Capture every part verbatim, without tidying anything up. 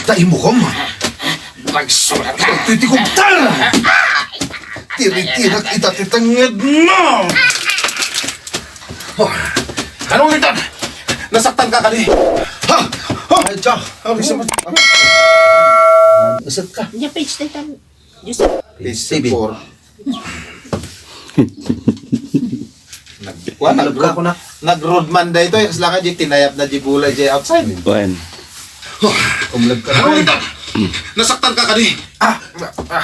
Ta imukom. Nagsurat ka. Titikom tal! Tiritirak ita ti tengngedmo! Oh, ano, Linton? Nasaktan ka kadi? Ha? Oh! Ay, Jack. Ano, gusto mo? Nasaktan ka? Nya page tayo tam-, Joseph. Page seven. Four. Nag-, kuwan, nag-, nag-road man daytoy, kasla ka di tinayap na di bulay di outside. Kuwan. Umlab ka na. Nasaktan ka kadi? Ah,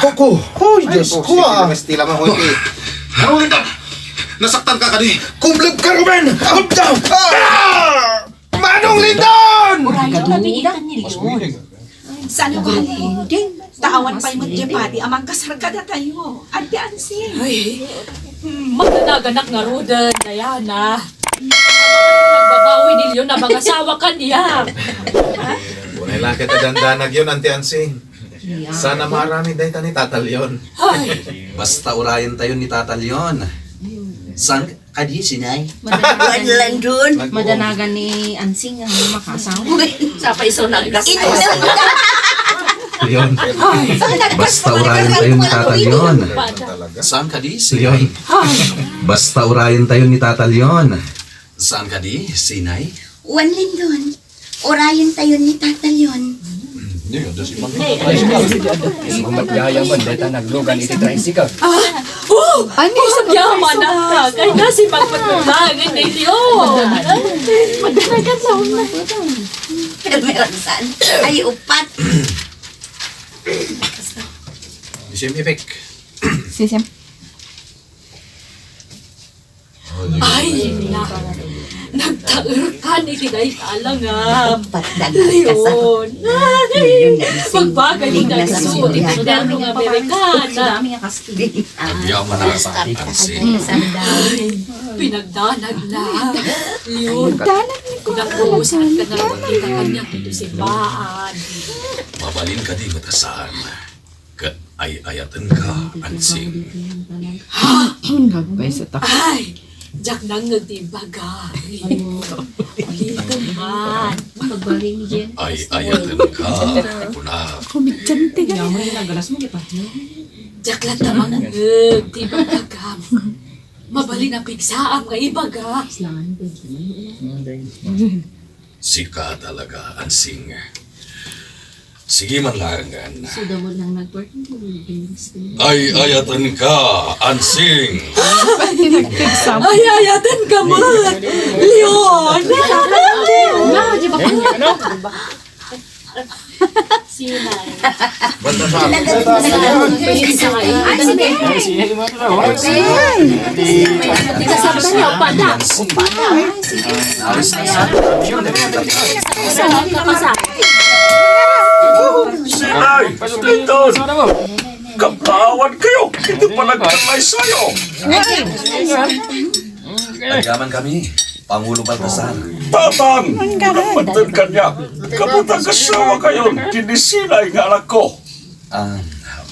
kuko. Hoy, Diyos ko, ah. Mas tila man, hoy, eh. Nasaktan ka kadi? Kumlab ka, Ruben! Ah! Manong Lindon! Urayon na biitan ni Leon. Saan ko halin? Taawan pay met di padi a mangkasar kadatayo. Ante Ansing. Ay, mm, magdanaganak ngaruden, Diana. Nagbabawi ni Leon a mangasawa kaniak. Unay la ket a dandanag yon, Ante Ansing. Sana maaramid dayta ni Tata Leon. Ay. Basta urayen tayo ni Tata Leon. Sang Kadi, sinay? Madanagan. Wan Landon. Madanagan ni Ansing nga makasawa. Sapay so naggas. Leon. Basta urayen tayo ni Tata Leon. Saan kadi, sinay? Leon. Basta urayen tayo ni Tata Leon. Saan kadi, sinay? Wan Lindon. Urayen tayo ni Tata Leon. Ay, mamatyaya man, deta naglugan iti tricycle. Ah! Oh! Ay, ni sa yaman na! Kaya si pagpagpagbangan ni Leon! Magdanagan sa una. Pero meron saan? Ay, upat. Isim ipik. Sisim. Ay, na. Nagtaerkan iti dayta a langam. Leon. Ay, magbagay mo nagsuot iti dami nga Amerikana. Agyaman a sa Ansing. Ay, pinagdanag na. Leon. Kunak ko, saan ka nagpakita kaniak iti simbaan? Mabalin kadi met a saan. Ket ay-ayatenka, Ansing. Nagpayso ta. Ay, diak nangngeg ti ibaga. Ulitem man. Ay-ayatenka, kuna. Komedyante ka. Diak latta mangngeg ti ibagam. Mabalin a pigsaam nga ibaga. Sika talaga, Ansing. Sige man laengen. Ay, ayatenka, Ansing. Ay, ayatenka met, Leon. Sinay. Basta sa akin. Ay, sige. Ay, sige. Ay, sige. Ay, sige. Ay, sige. Sinay! Lindon! Kabawan kayo! Iti panagkalaysayo! Agyaman kami, Pangulo Baltasar. Tatang! Napateg kaniak! Kapatag asawa kayon, ken ni Sinay nga anakko. Ah,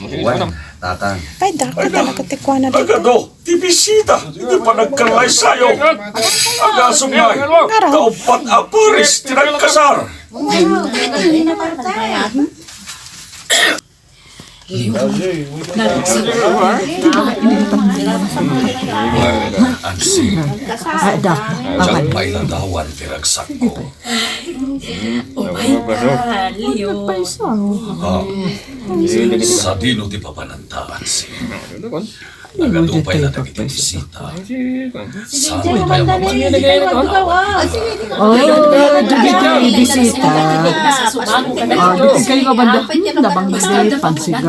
wen, Tatang. Ay, dako talaga ti kuana dito. Agado, ti bisita, iti panagkalaysayo. Agasum ngay, kauppat a pares ti nagkasar. Well, Ansing, diak pay ladawan ti ragsakko. Oh my God, Leo. Ah, sadino ti papananta, Ansing? Nagadu pay la dagiti bisita. Saan pay a mabalin? Oh, dagiti bisita. Ah, dagiti kayo nga banda. Nabanglo di pansit.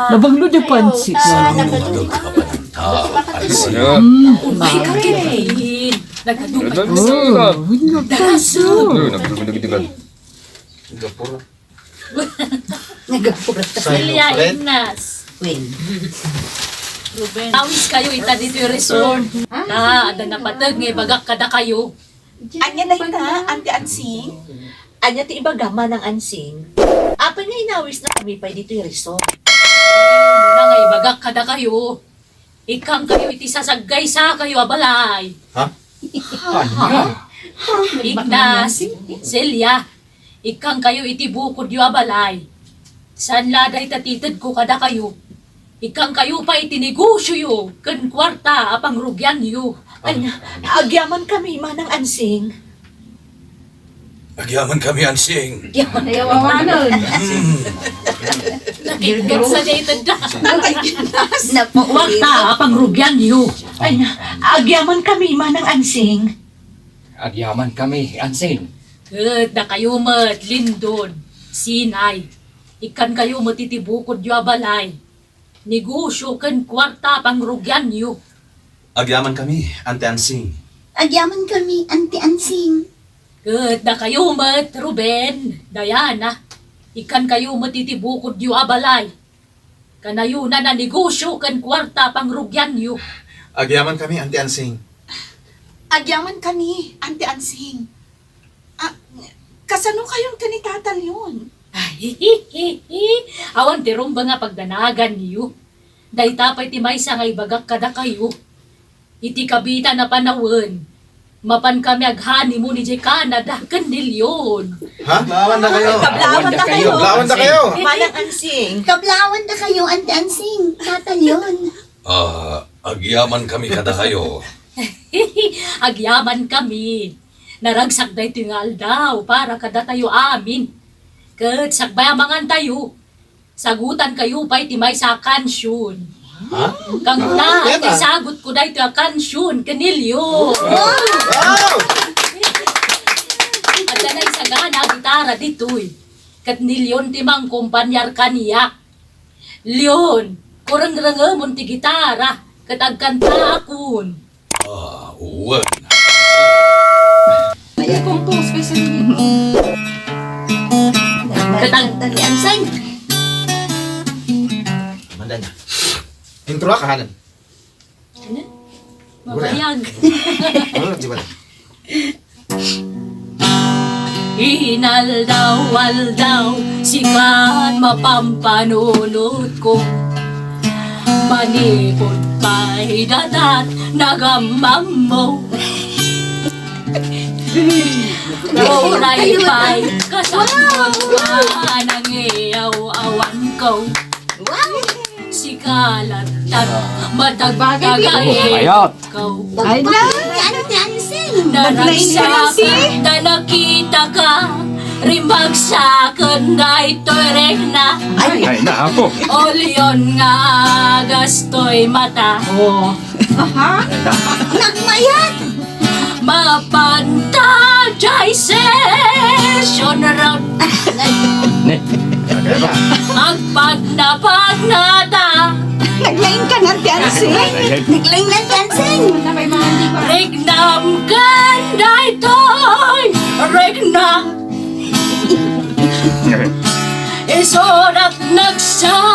Nabanglo di pansit. Sadino ti papananta, Ansing? Oh my God. Nagadu pay. Oh, nagadu. Nagadu. Nagapura ta. Celia Ignas. Wen. Ruben. Awis kayo ita ditoy resort. Ah, adda napateg nga ibagak kadakayo. Ania dayta, Ante Ansing? Ania ti ibaga, Manang Ansing? Apay nga inawis na kami pay ditoy resort? Nga ibagak kadakayo. Ikkan kayo iti sasagkaysa kayo a balay. Ha? Ignas, Celia, Ikkankayo iti bukodyo a balay. Saan la dayta ti itedko kadakayo. Ikkankayo pay iti negosioyo ken kuarta a pangrugianyo. Ay, agyamankami, Manang Ansing. Agyamankami, Ansing. Ayaw awanen. Nakitkat sa dayta da. Kuarta a pangrugianyo. Ay, agyamankami, Manang Ansing. Agyamankami, Ansing. Ket dakayo met, Lindon, Sinay. Ikkankayo met iti bukodyo a balay. Negosio ken kuarta a pangrugianyo. Agyamankami, Auntie Ansing. Agyamankami, Auntie Ansing. Ket dakayo met, Ruben, Diana. Ikkankayo met iti bukodyo a balay. Kanayonan a negosio ken kuarta a pangrugianyo. Agyamankami, Auntie Ansing. Agyamankami, Auntie Ansing. Ah, kasano kayon ken ni Tata Leon? Awan ti rumbeng a pagdanaganyo. Dayta pay ti maysa nga ibagak kadakayo. Iti kabiitan a panawen, mapankami ag-honeymoon idiay Canada ken ni Leon. Ha? Kablaawandakayo. Kablaawandakayo. Kablaawandakayo. Manang Ansing. Kablaawandakayo, Auntie Ansing, Tata Leon. Ah, agyamankami kadakayo. Agyamankami. Naragsak daytoy nga aldaw para kadatayo amin. Ket sakbay a mangantayo, sagutankayo pay ti maysa a kansion. Ha? Kangta, Kanta? Ti sagutko daytoy a kansion ken ni Leon. Wow! Adda nagsagana a gitara ditoy. Ket ni Leon ti mangkompanyar kaniak. Leon, kurengrengemon ti gitara ket agkantaakon. Ah, wen. Ay, compose, special. Katang- Dali, Ansing. Manda na. Intro ka, hanan. Ano? Wala. Mabayag. Wala, di ba? Inaldaw-aldaw, sika ti mapampanunotko. Manipud pay datat, nagamammo. Uray pay kasapuan, nangiyaw-awanko. Wow! Sika lattan, matagtagay. Ayat. Ay, na. Ni Auntie Ansing. Naglain ka na, si. Naragsak, ta nakitaka, rimbagsaken daytoy rikna. Ay. Ay, na, apo. O Leon nga agastoy mata. Oo. Aha. Nagmayat. Mapanta jay session road. Ne. Agpagnapagnata. Naglain ka na, Auntie Ansing. Ay, ay. Naglain na, Auntie Ansing. Riknam ken daytoy, rikna. Isurat nagsa-